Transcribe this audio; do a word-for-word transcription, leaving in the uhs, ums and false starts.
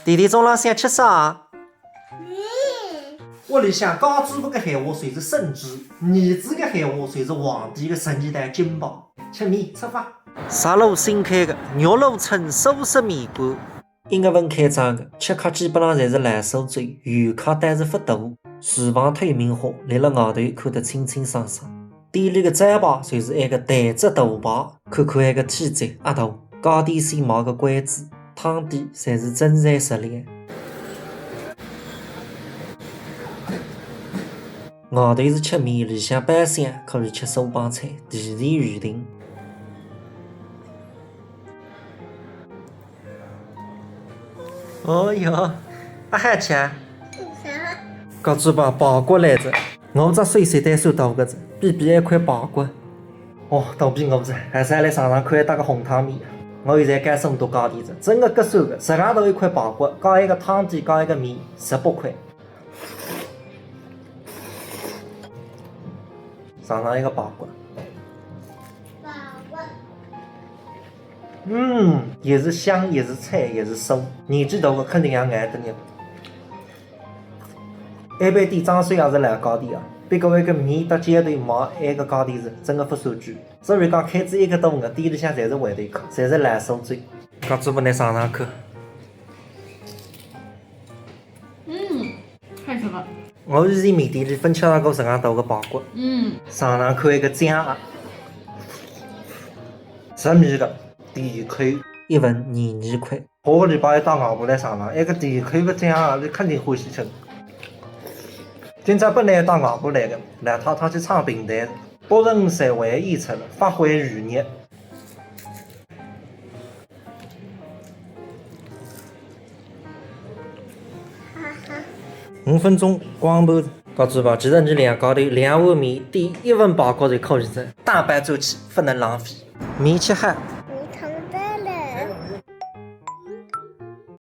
弟弟中浪想吃啥？屋里向家主婆个闲话侪是圣旨，儿子个闲话侪是皇帝个十二道金牌。吃面，出发。石路新开个玉露春素食面馆，一月份开张个，吃客基本上侪是老苏州，游客倒是勿多。厨房透明化，立辣外头看得清清爽爽。 店里个招牌就是埃个台子大牌，看看埃个体积阿大，价钿先卖个关子，汤底侪是真材实料。外头是吃面，里向包厢可以吃苏帮菜，提前预订。哦哟，阿好吃啊？啥？家主婆，排骨来哉。 我只手实在算大个哉，比比埃块排骨。哦，肚皮饿哉，还是来尝尝看埃搭个红汤面。我现在告诉㑚多价钿哉，真个合算个，十外头一块排骨，加一个汤底，加一个面，十八块。尝尝埃个排骨。嗯，也是香，也是脆，也是酥，年纪大个肯定也爱得呢。 埃爿店装修也是老高调啊，不过埃个面搭浇头卖埃个价钿是真个勿算贵。所以讲开仔一个多月，店里向侪是回头客，侪是老苏州。家主婆，㑚尝尝看。嗯，好吃个。我以前面店里朆吃着过实梗大个排骨。嗯。尝尝看埃个酱啊。实梗个，甜口。一份廿二块。 下个礼拜要带外婆来尝尝，埃个甜口个酱啊，伊肯定欢喜吃。今朝本来要带外婆来个，老太太去唱评弹，八成侪回演出了，发挥余热。五分钟光盘。家主婆，其实㑚两家头两碗面，点一份排骨就可以了，大牌转去，勿能浪费。面吃好，